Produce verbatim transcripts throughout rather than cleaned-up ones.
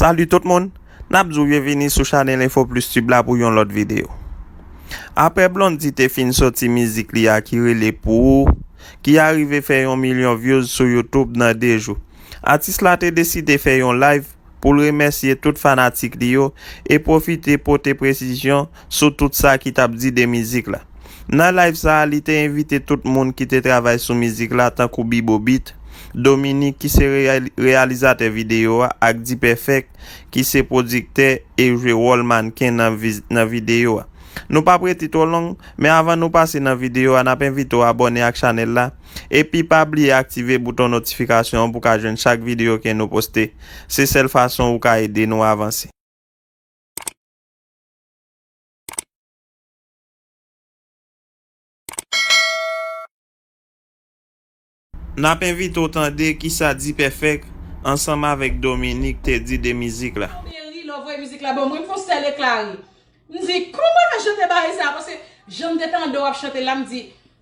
Salut tout moun, n ap di w byenvini sou chanèl Info Plus Tube la pou yon lòt videyo. Aprè Blondy te fin sòti mizik li a ki rele Pou Ou, ki arive fè yon milyon views sou YouTube nan de jou, atis la te deside fè yon live pou l remèsye tout fanatik li yo e pwofite pote presizyon sou tout sa ki t ap di de mizik la. Nan live sa a, li te envite tout moun ki te travay sou mizik la, tankou Bibo Beat, Dominique ki se reyali- reyalizatè videyo a, ak D-Perfect ki se pwodiktè e jwe wòl mannken nan, vi- nan videyo a. Nou p ap rete twò long, men avan nou pase nan videyo a, n ap envite w abòne ak chanèl la, epi pa bliye aktive bouton notifikasyon an pou w ka jwenn chak videyo ke nou poste. Se sèl fason ou ka ede nou avanse. N ap envite w tande kisa D-Perfect ansanm avèk Dominique te di de mizik la. Mwen ri lè w voye mizik la ban mwen, m fè yon sèl ekla ri. M di, kòman w fè chante bagay sa? Paske jan m te tande w ap chante la, m di,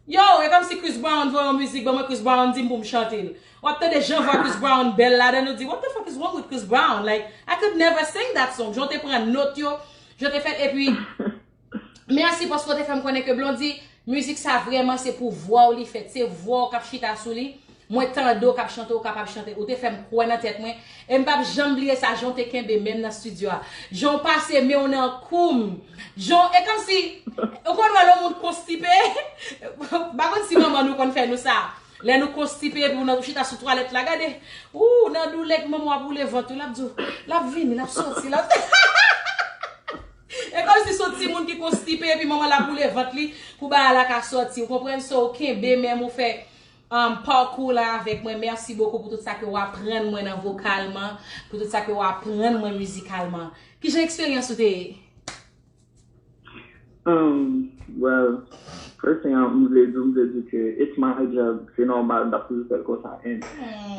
yo, e kòmsi Chris Brown voye yon mizik ban mwen, Chris Brown di m pou m chante l. W ap tande jan vwa Chris Brown bèl ladan, ou di, what the fuck is wrong with Chris Brown? Like, I could never sing that song. Jan w te pran nòt yo, jan w te fè l, epi, mèsi paske w te fè m konnen ke Blondy, mizik sa vrèman se pou vwa w li fèt. Se vwa w k ap chita sou li. Mwen tande w k ap chante, w kapab chante. Ou te fè m kwè nan tèt mwen. E m p ap janm bliye sa, jan w te kenbe men m nan estidyo a. Jan w pase men w nan kou m. Jan w, e kòmsi, ou konn wè lè yon moun konstipe? M pa konn si manman nou konn fè nou sa. Lè nou konstipe epi w nan, ou chita sou twalèt la, gade. Ou nan doulè epi manman w ap woule vant ou, l ap di w, l ap vini, l ap soti, l ap E kòmsi se yon timoun ki konstipe epi manman l ap woule vant li pou bagay la ka sòti. Ou konprann? So, kenbe men m, ou fè um, pakou la avèk mwen. Mèsi bokou pou tout sa ke w aprann mwen nan vokalman, pou tout sa ke w aprann mwen mizikalman. Kijan eksperyans ou te ye? Um, well, first thing, m vle di, m vle di ke it's my job, se nòmal, m t ap toujou fè l konsa. And,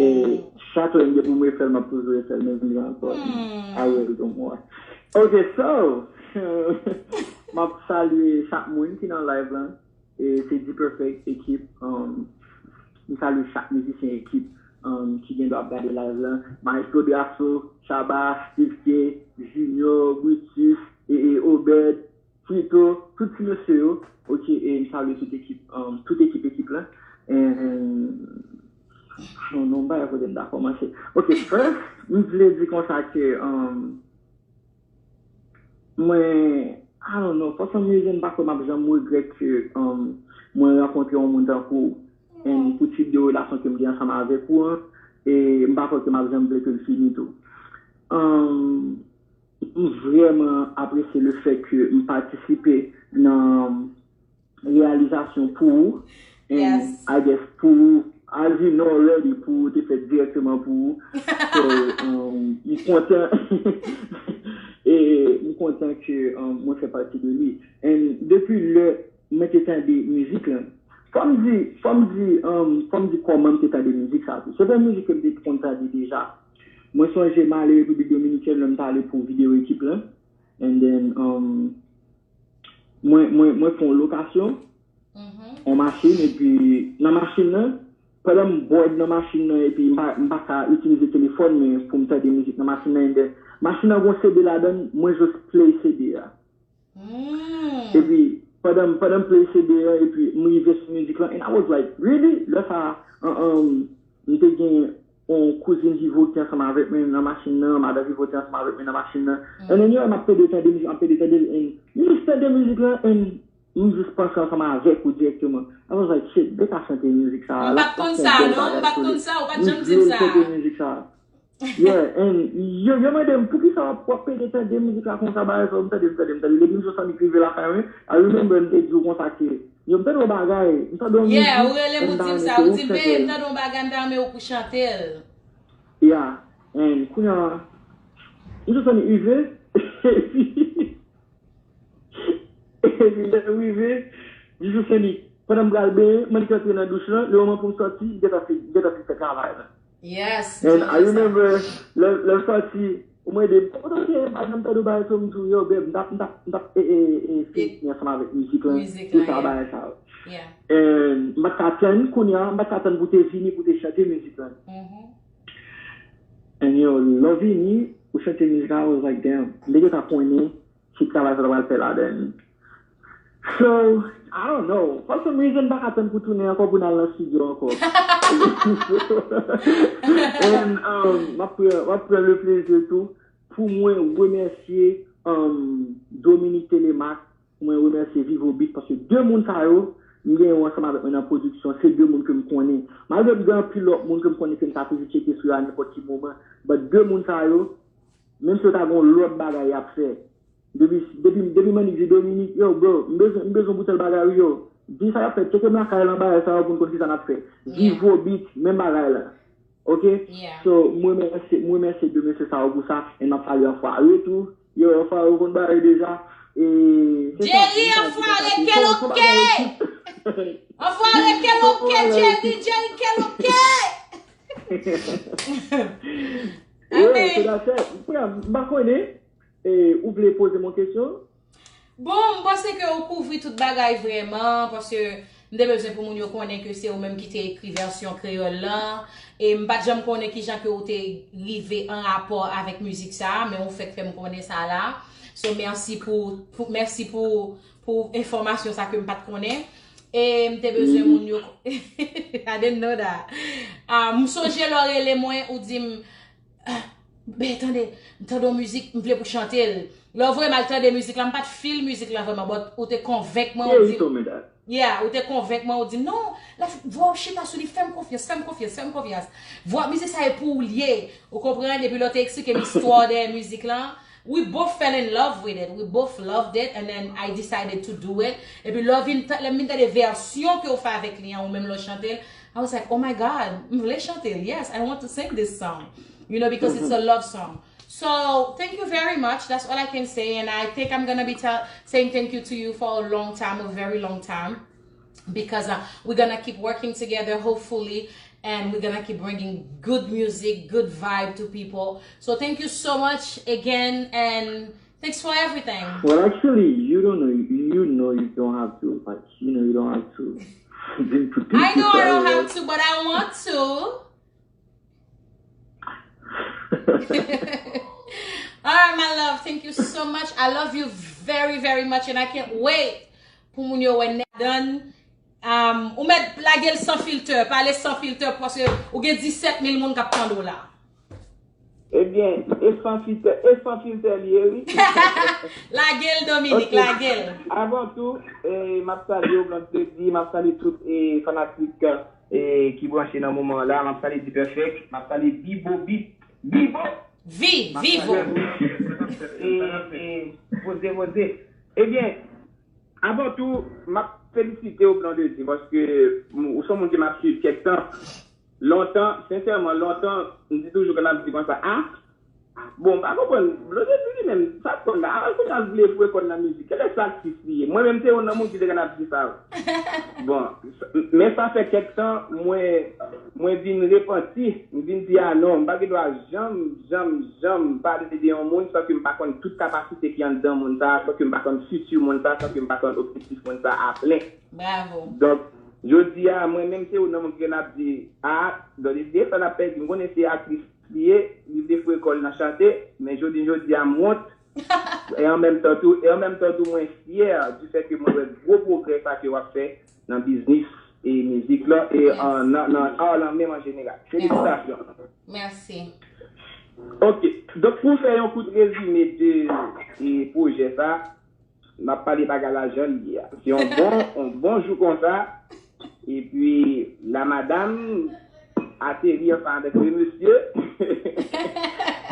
e chak lè m gen pou m refè l, m ap toujou refè l menm jan ankò. I really don't want. Ok, so, m ap salye chak moun ki nan live lan. E se D-Perfect ekip, um, m salye chak mizisyen ekip, um, ki gen dwa ap gade live lan. Maestro Drasso, Shabba, Steve K, Junior, Brutus, e, e Obed, Frito, tout ti mesye yo. Ok, e m salye tout ekip, um, tout ekip ekip lan. And, I don't know, m pa wè kote m ta kòmanse. Ok, first, m vle di konsa ke, um, Mwen, I don't know, for some reason, m pa kwè m ap janm regrèt ke um, mwen rankontre yon moun tankou w, and pou tip de relasyon ke m gen ansanm avèk ou an, e m pa kwè ke m ap janm vle ke l fini tou. Um, m vrèman apresye le fè ke m patisipe nan reyalizasyon pou ou. And I guess pou ou, as you know already, pou ou te fèt dirèkteman pou ou. So, um, m kontan. E m kontan ke um, mwen fè pati de li. And depi lè mwen te tande mizik lan, fò m di, fò m di, um, fò m di kòman m te tande mizik sa tou. Se pa yon mizik ke m te konn tande deja. Mwen sonje m ale Repiblik Dominikèn lè m t ale pou videyo ekip lan. And then, um, mwen, mwen, mwen fè yon lokasyon, yon machin, epi nan machin nan, pandan m bwòd nan machin nan, epi m pa, m pa ka itilize telefòn mwen pou m tande mizik nan machin nan, and then, machin nan gon CD ladan l, mwen just play CD a. Epi, pandan, pandan m play CD a, epi m rive sou mizik lan, and I was like, really? Lè sa a, an, an, m te gen yon kouzin Vivo ki ansanm avèk mwen nan machin nan, madan Vivo te ansanm avèk mwen nan machin nan. And then, yo, m ap pede tande mizik, m ap pede tande l, and m just tande mizik lan, and m just panse ansanm avèk ou dirèkteman. I was like, shit, Beka chante mizik sa a, l ap fè yon bèl bagay sou li. M vle l chante mizik sa a. Yeah, and yo, yo mande m, poukisa w ap, w ap pede tande mizik la konsa, bagay sa, m tande, m tande, m tande. Depi m sot sòni rive lakay mwen, I remember m te di w konsa ke, yo, m tande yon bagay, m tande yon mizik, and m ta renmen ke ou chante l. Yeah, and kounye a, m sot sòni rive, epi, epi lè m rive, m sot sòni, pandan m pral benyen, m annik antre nan douch lan, le moman pou m sòti, m gentan fin, m gentan fin fè travay la. And I remember, lè, lè m sòti, ou mande m, kote w te ye, m pa janm tande w bagay sa, m di w, yo, babe, m t ap, m t ap, m t ap, e, e, e, fini ansanm avèk mizik lan, tout sa bagay sa yo. And m pa t ka tann, kounye a, m pa t ka tann pou w te vini, pou w te chante mizik lan. And yo, lè w vini, Ou chante mizik la, I was like, damn, m te gentan konnen ki travay sa ta pral fè ladan. So, I don't know. For some reason, m pa ka tann pou tounen ankò pou n al nan studio ankò. And um, m ap pran, m ap pran le plezi tou pou mwen remèsye um, Dominique Telemaque, pou mwen remèsye Vivo Beat, paske de moun sa yo, m gen yo ansanm avèk mwen nan pwodiksyon, se de moun ke m konnen. Malgre m gen anpil lòt moun ke m konnen ke m ka toujou tcheke sou yo a nenpòt ki moman, but de moun sa yo, menm si yo ta gen yon lòt bagay y ap fè, depi, depi, depi m annik di Dominique, yo, bro, m bezwen, m bezwen pou tèl bagay, wi, yo. Di sa y ap fè, tcheke m lakay lan bagay sa yo pou n konn kisa n ap fè. Vivo Beat, menm bagay la. Ok? So, m remèsye, m remèsye de mesye sa yo pou sa, e m ap salye Anfware tou. Yo, Anfware, ou konn bagay deja. E, se sa, Jerry, se sa, se sa, Anfware, se sa, se yon bagay ekip. Anfware, keloke, Jerry, Jerry, keloke! Amen. M pa konnen. E, ou vle poze m yon kesyon? Bon, m panse ke ou kouvri tout bagay vrèman, paske m te bezwen pou moun yo konnen ke se ou menm ki te ekri vèsyon kreyòl lan. E m pa t janm konnen kijan ke ou te rive an rapò avèk mizik sa a, men ou fèk fè m konnen sa la. So, mèsi pou, pou, mèsi pou, pou enfòmasyon sa ke m pa t konnen. E m te bezwen moun yo I didn't know that. Ah, m sonje lè w rele mwen, ou di m, ah, ben, tande, m tande yon mizik, m vle pou chante l. Lè w voye m al tande mizik la, m pa t feel mizik la vrèman, but ou te konvenk mwen, ou di m, yeah, ou te konvenk mwen, ou di m, non, la, vwa w chita sou li, fè m konfyans, fè m konfyans, fè m konfyans. Vwa, mizik sa e pou ou l ye. Ou konprann? Epi lè w te eksplike m istwa w dèyè mizik lan, we both fell in love with it. We both loved it, and then I decided to do it. Epi lè w vin ta-, lè m vin tande vèsyon ke w fè avèk li an, ou menm lè w chante l, I was like, oh my God, m vle chante l. Yes, I want to sing this song. You know, because it's a love song. So, thank you very much. That's all I can say. And I think I'm gonna be tell, saying thank you to you for a long time, a very long time. Because uh, we're gonna keep working together, hopefully, and we're gonna keep bringing good music, good vibe to people. So thank you so much again, and thanks for everything. Well, actually, you don't know, you know you don't have to, like, you know you don't have to. I know I don't have to, but I want to. All right, my love, thank you so much. I love you very, very much, and I can't wait pou moun yo wè Nathan. Um, ou mèt lage l san filtè, pale san filtè, paske ou gen disèt mil moun k ap tande w la. Ebyen, e san filtè, e san filtè li ye, wi. Lage l, Dominique, lage l. Avan tou, eh, m ap salye w, Blondedy, m ap salye tout eh, fanatik eh, ki branche nan moman an la, m ap salye D-Perfect, m ap salye Bibo Beat, Bibo! Vi, Vivo! E, e, poze, poze. Ebyen, avan tou, m ap felisite w, Blondedy, paske m- ou se yon moun ke m ap swiv kèk tan. Lontan, sensèman, lontan, m di toujou ke m ap di konsa, a, bon, m pa konprann, Blondedy li menm, sa l konn la, a, kounye a l vle fwe kò l nan mizik, kilès atis li ye? Mwen menm se youn nan moun ki te konn ap di sa. Bon, s- men sa fè kèk tan, mwen, mwen vin repanti, m vin di, a non, m pa gen dwa janm, janm, janm pale de yon moun san ke m pa konn tout kapasite ki anndan moun sa, san ke m pa konn fiti moun sa, san ke m pa konn objektif moun sa a plen. Bravo. Donk, jodi a, mwen menm se youn nan moun ki konn ap di, a, Blondedy, sa n ap pèdi, m konnen se aktris li ye, li vle fwe kò l nan chante, men jodi, jodi a, m wont. E an menm tan tou, e an menm tan tou, mwen fyè du fait que mwen wè gwo pwogrè sa ke w ap fè nan biznis e mizik lan, e an, nan, nan art lan menm an jeneral. Felisitasyon. Mèsi. Ok, donk pou fè yon kout rezime de e, pwojè sa, m ap pale bagay la jan l ye a. Se yon bon, yon bon jou konsa, epi la madam ateri ansanm avèk le mesye.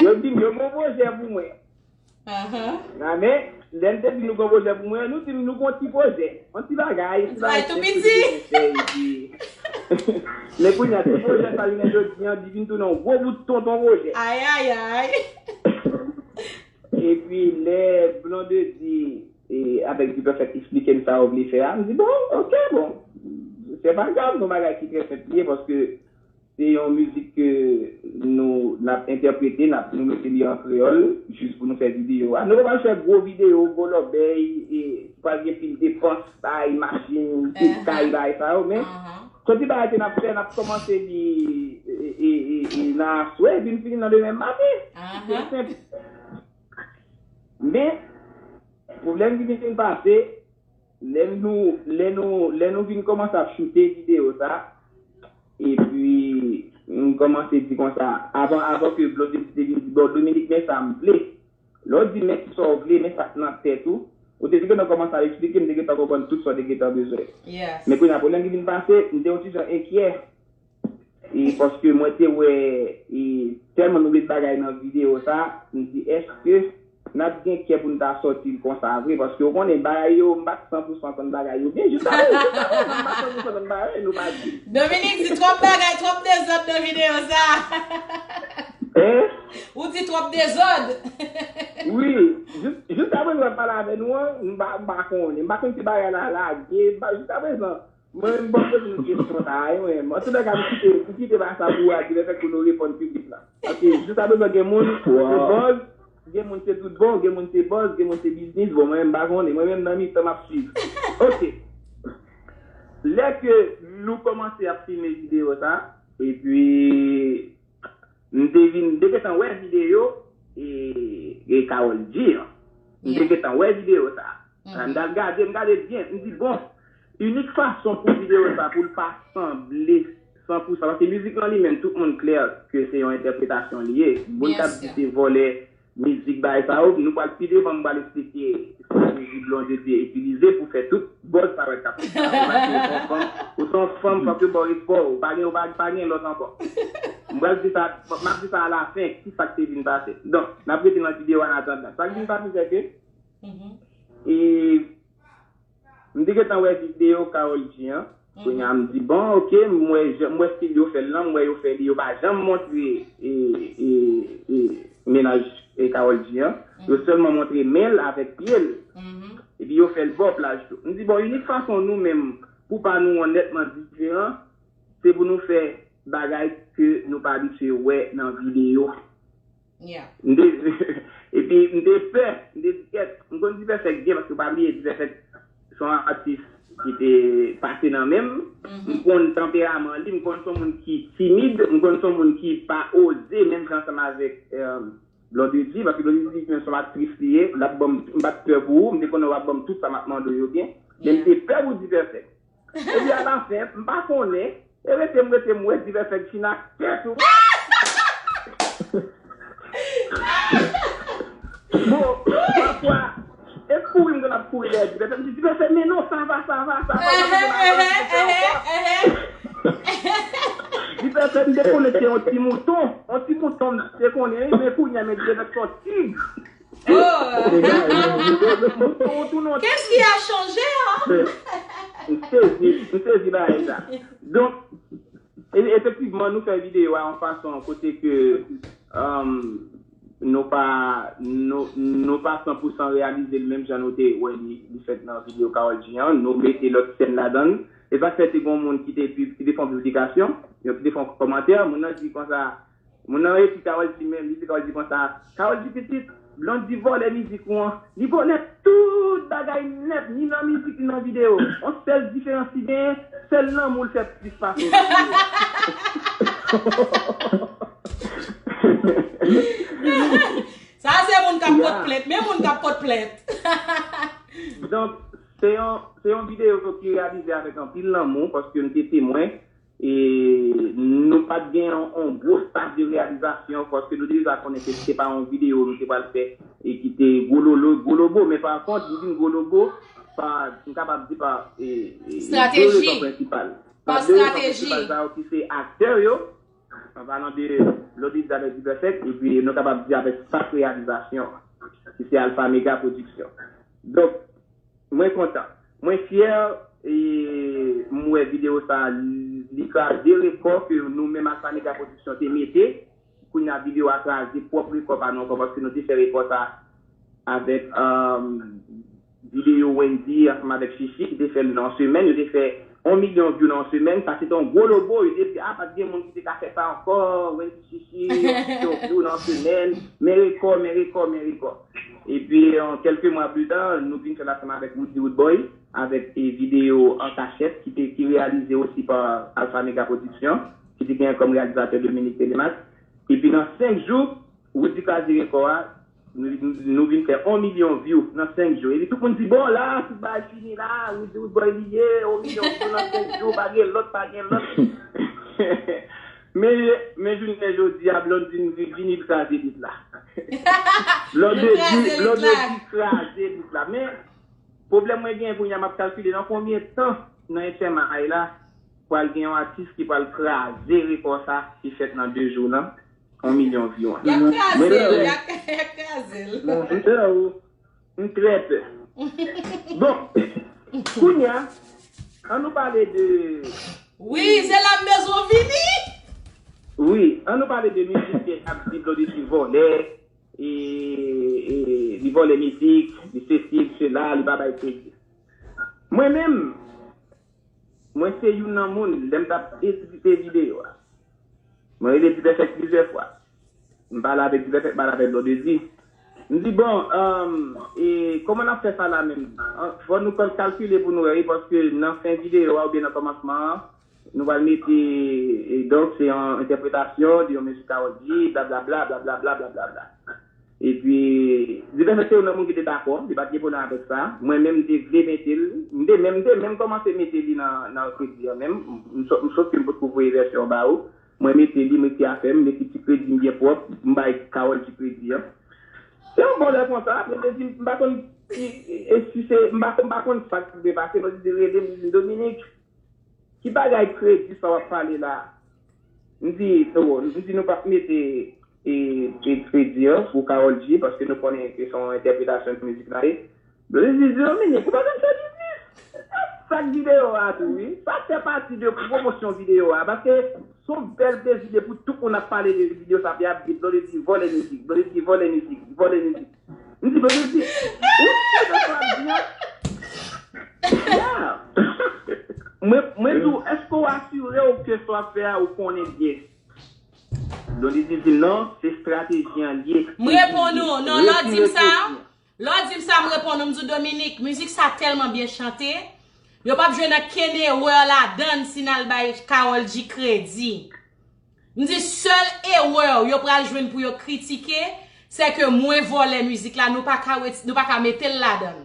Yo di m yo gon pwojè pou mwen. Ahan. Nan men, lè n te di nou gon pwojè pou mwen, nou di m nou gon ti pwojè. Yon ti bagay, ti bagay tou piti. Men kounye a, ti pwojè sa jounen jodi an, li vin tounen yon gwo bout tonton pwojè. Ay, ay, ay. Epi lè Blondedy e, avèk Guy Perfect eksplike m sa yo vle fè a, m di, bon, ok, bon. Se pa grav, se yon bagay ki trè senp li ye, paske se yon mizik ke nou, n ap entèprete, n ap, nou mete li an kreyòl, jis pou nou fè videyo a. Nou pa pral fè gwo videyo, gwo lòbèy, e, pral gen pil depans, bay, machin, pil kay, bay sa yo, men Soti bagay ke n ap fè, n ap kòmanse li e, e, e, e, nan aswè, epi n fini nan demen maten. Se senp. Men, pwoblèm ki vin pase, lè nou, lè nou, lè nou vin kòmanse ap choute videyo sa, epi m kòmanse di konsa, avan, avan ke Blondedy te vin di, "Bon, Dominique, men sa m vle." Lè w di, "Men ki sa w vle, men sa k nan tèt ou," ou te gentan kòmanse ap eksplike, m te gentan konprann tout sa w te gentan bezwen. Men kounye a, pwoblèm ki vin pase, m te yon ti jan enkyè. E paske mwen te wè, e tèlman nou met bagay nan videyo sa, m di, "Èske n ap gen kè pou n ta sòti l konsa vre?" Paske w konnen, bagay yo, m pa t san pou san konn bagay yo byen. Jiska prezan, jiska prezan, m pa san pou san konn bagay, nou pa di. Dominique di twòp bagay, twòp dezòd nan videyo sa. Hein? Ou di twòp dezòd. Wi, jis, jiska prezan, m ap pale avè nou an, m pa, m pa konnen. M pa konn si bagay la lage, m pa, jiska prezan. Mwen menm, m pa poze nou kesyon sa a, wi, mwen menm. Antouka, m kite, m kite bagay sa pou Adi, lè fèk pou nou reponn piblik la. Paske, jiska prezan, gen moun, se buzz, gen moun, se tout bon, gen moun, se buzz, gen moun, se biznis. Bon, mwen menm, m pa konnen. Mwen menm, nan mitan, m ap swiv. Ok. Lè ke nou kòmanse ap filme videyo sa, epi, M te vin, m te gentan wè videyo e, e Carol G an. M te gentan wè videyo sa. M t al gade, m gade byen. M di, "Bon, inik fason pou videyo sa, pou l pa sanble san pou san," paske mizik lan li menm, tout moun klè ke se yon entèpretasyon li ye. Moun k ap di se vòlè mizik, bagay sa yo, nou pral pi devan, m pral eksplike estrateji Blondedy itilize pou fè tout buzz parèt k ap fèt la. Ou se yon fanm, ou se yon fanm, fòk yo ba w espò, ou pa gen, ou pa, pa gen lòt ankò. M pral di sa, m ap di sa alafen, ki sa k te vin pase. Donk, n ap rete nan videyo a, an atandan. Sa k vin pase, se ke, e, m te gentan wè videyo Carol G an. Kounye a, m di, "Bon, ok, m wè, jan- m wè stil yo fè l lan, m wè yo fè li, yo pa janm montre, e, e, e, mennaj, e, Carol G an. Yo sèlman montre men l avèk pye l. Epi yo fè l bò plaj tou." M di, "Bon, inik fason nou menm, pou pa nou onètman diferan, se pou nou fè bagay ke nou pa abitye wè nan videyo." M te, epi m te pè, m te di, "Kèt, m konn Divèfèk byen, paske pa bliye Divèfèk se yon atis ki te pase nan men m. M konn tanperaman li, m konn se yon moun ki timid, m konn se yon moun ki pa oze, menm jan ansanm avèk, eh, Blondedy, paske Blondedy menm se yon aktris li ye, l ap ban m, m pa t pè pou ou, m te konnen w ap ban m tout sa m ap mande w yo byen, men m te pè pou Divèfèk." Epi alafen, m pa konnen, e rete m rete m wè Divèfèk fin aktè tou. Bon, pafwa, e kouri m konn ap kouri dèyè Divèfèk, m di, "Divèfèk, men non, sa va, sa va, sa va, pa bezwen bagay, pa bezwen fè ankò." Divèfèk, m te konnen se yon ti mouton, yon ti mouton m te konnen, men kounye a, men Divèfèk se yon tig. Oh! Qu'est-ce qui a changé, hein? M sezi, m sezi bagay sa. Donk, e- efektivman, nou fè videyo a yon fason kote ke, um, nou pa, nou, nou pa san pou san reyalize l menm jan nou te wè li, li fèt nan videyo Carol G an. Nou mete lòt sèn ladan l. E sa k fè te gen yon moun ki te, pi- ki te fè yon piblikasyon, yon ki te fè yon kòmantè. Moun nan di konsa, Moun nan ekri Carol G menm, li di Carol G konsa, "Carol G pitit, Blondedy vòlè mizik ou an, li vòlè tout bagay nèt, ni nan mizik, ni nan videyo. On sèl diferans li genyen, sèl lanmou l fè plis pase lòt yo." Sa se moun k ap pot plent, men moun k ap pot plent. Donk, se yon, se yon videyo ki reyalize avèk anpil lanmou, paske m te temwen. E nou pa t gen yon, yon gwo staf de reyalizasyon, paske nou deja konnen ke se pa yon videyo nou te pral fè e ki te gwololo, gwolobo, men pa kont, li vin gwolobo pa, m kapab di pa, e, e, e de rezon prensipal. Pa de rezon prensipal sa yo ki se aktè yo, an palan de Lodi Elizabeth Duperfect, epi nou kapab di avèk staf reyalizasyon, ki se Alpha Mega Production. Donk, Mwen kontan. Mwen fyè, e m wè videyo sa, li kraze rekò ke nou menm Alpha Mega Production te mete. Kounye a videyo a kraze pwòp rekò pa nou ankò, paske nou te fè rekò sa avèk, um, videyo Wendy ansanm avèk Chichi ki te fè l nan yon semèn. Yo te fè yon milyon view nan yon semèn. Sa se te yon gwo lobo. Yo te di, "A, pa t gen moun ki te ka fè sa ankò." Wendy, Chichi, yon milyon view nan yon semèn. Men rekò, men rekò, men rekò. Epi, an kèlke mwa pli ta, nou vin fè l ansanm avèk Woody Woodboy. avèk e videyo An Kachèt, ki te ki reyalize osi pa Alpha Mega Production, ki te genyen kòm reyalizatè Dominique Telemaque. Epi nan senk jou, Roody Kraze Rekò a, nou, nou, nou vin fè yon milyon view nan senk jou. Epi tout moun di, bon, la, tout bagay fini la, Roody Roodboy li ye, yon milyon view nan senk jou, pa gen lòt, pa gen lòt. Men, men jounen jodi a, Blondedy vini kraze lit la. Blondedy, Blondedy kraze lit la. Men, pwoblèm mwen gen kounye a, m ap kalkile nan konbyen tan nan H M I la pral gen yon atis ki pral kraze rekò sa ki fèt nan de jou nan yon milyon view an. Y ap kraze l, y ap, y ap kraze l. M trè pè. Bon, kounye a, an nou pale de. Wi, se la m bezwen vini. Wi, an nou pale de mizik ke ap di Blondedy vòlè, e, e, li vòlè mizik, li sesi, li sela, li pa bay kredi. Mwen menm, mwen se youn nan moun, lè m t ap edite videyo a, mwen rele Dipèfèt plizyè fwa. M pale avèk Dipèfèt, m pale avèk Blondedy. M di, bon, um, e kòman n ap fè sa la menm? An, fò nou kal-, kalkile pou nou wè, wi, paske nan fen videyo a oubyen nan kòmansman an, nou pral mete, e donk, se yon entèpretasyon de yon mizik Karol G, blablabla, blablabla, blablabla. Epi, Dipèfèt se youn nan moun ki te dakò, li pa t gen pwoblèm avèk sa. Mwen menm, m te vle mete l, m te menm, m te menm kòmanse mete li nan, nan kredi an menm. M, m sot, m sot ke m potko voye vèsyon an ba ou. Mwen mete li, m ekri afè m, m ekri ti kredi m byen pwòp, m bay Karol G kredi an. Se yon bò lè konsa, apre m te di, m pa konn si, e si se, m pa, m pa konn sa k te dwe pase, Blondedy rele m, li di m, Dominique, ki bagay kredi sa w ap pale la? M di, no, m di nou p ap mete e, e kredi an pou Karol G, paske nou konnen ke se yon entèpretasyon de mizik la ye. Blondedy di, Dominique, ou pa konn fè biznis? Sa k videyo a tou, wi. Sa fè pati de pwomosyon videyo a, paske se yon bèl plezi depi tout moun ap pale de videyo sa, epi ap di Blondedy vòlè mizik, Blondedy vòlè mizik, vòlè mizik. M di, Blondedy, ou si sa w ap di an? Yeah. Mwen, mwen di w, èske w asire w ke sa w ap fè a, ou konnen byen? Blondedy di m non, se estrateji an l ye. M reponn ou, non, lè w di m sa, lè w di m sa, m reponn ou, m di w, Dominique, mizik sa tèlman byen chante, yo p ap jwenn okenn erè ladan l si n al bay Karol G kredi. M di, sèl erè yo pral jwenn pou yo kritike, se ke mwen vòlè mizik la, nou pa ka reti-, nou pa ka mete l ladan l.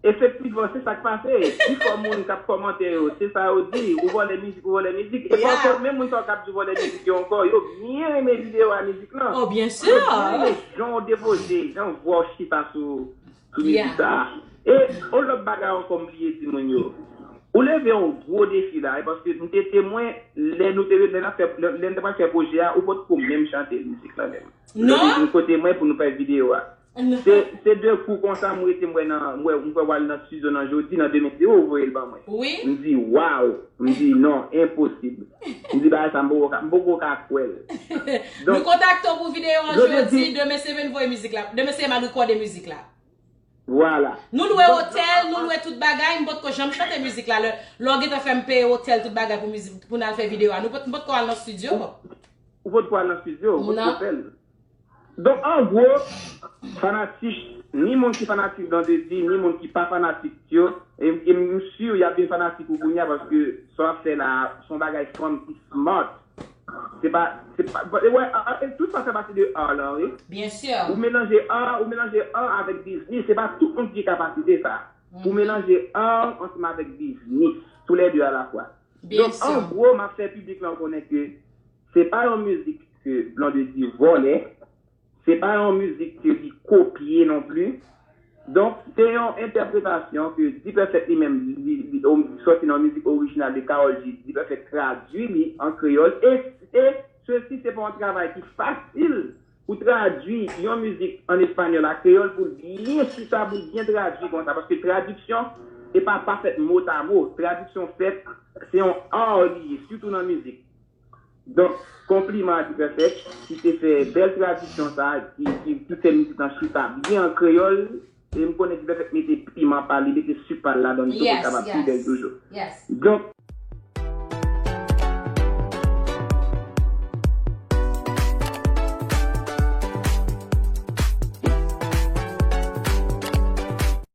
Efektivman, se sa k pase. Pifò moun k ap kòmante yo, se sa yo di, ou vòlè mizik, ou vòlè mizik. E pafwa, menm moun sa yo k ap di w vòlè mizik yo ankò, yo byen renmen videyo a mizik lan. Oh, byen si. Yo byen renmen jan w depoze, jan vwa w chita sou, sou mizik sa a. E yon lòt bagay ankò m bliye di moun yo. Ou leve yon gwo defi la, e paske m te temwen lè nou te, lè n ap fè, lè, lè n te pral fè pwojè a, ou potko menm chante mizik lan menm. Non. Lè m vin kote mwen pou nou fè videyo a. Se, se de kou konsa m rete m wè nan, m wè, m wè w al nan estidyo nan jodi, nan demen se ou voye l ban mwen. Wi. M di, waw! M di, non, enposib. M di, bagay sa, m poko ka, m poko ka kwè l. Nou kontakte w pou videyo an jodi, demen se vin voye mizik la. Demen se m al rekòde mizik la. Vwala. Nou lwe otèl, nou lwe tout bagay, m potko janm chante mizik la. Lè, lè w gentan fè m peye otèl, tout bagay pou mizik, pou n al fè videyo a. Nou pot, m potko al nan estidyo. Ou potko al nan estidyo, ou potko fè l. Donk, an gwo, fanatik, ni moun ki fanatik Blondedy, ni moun ki pa fanatik yo, e, e m si y ap vin fanatik ou kounye a, paske sa w ap fè la, se yon bagay fanm ki smart. Se pa, se pa, e wè, a, a, e tout sa fè pati de art lan, wi. Byen si. Ou melanje art, ou melanje art avèk biznis, se pa tout moun ki gen kapasite sa. Ou melanje art ansanm avèk biznis, tou lè de alafwa. Donk, an gwo, m ap fè piblik lan konnen ke se pa yon mizik ke Blondedy vòlè, se pa yon mizik ke li kopye non pli. Donk, se yon entèpretasyon ke Dipèfèt li menm, li, li, li sòti nan yon mizik orijinal de Karol G, Dipèfèt tradui li an kreyòl, e, e sesi se pa yon travay ki fasil pou tradui yon mizik an espanyòl a kreyòl, pou l byen chita, pou l byen tradui konsa, paske tradiksyon, e pa, pa fèt motamo, tradiksyon fèt, se yon art li ye, sitou nan mizik. Donk, konpliman a Dipèfèt, ki te fè bèl tradiksyon sa, ki, ki, ki fè mizik lan chita byen an kreyòl, e m konnen Dipèfèt mete piman pa l, li mete sik pa l ladan l tou pou l kapab pi bèl toujou. Donk,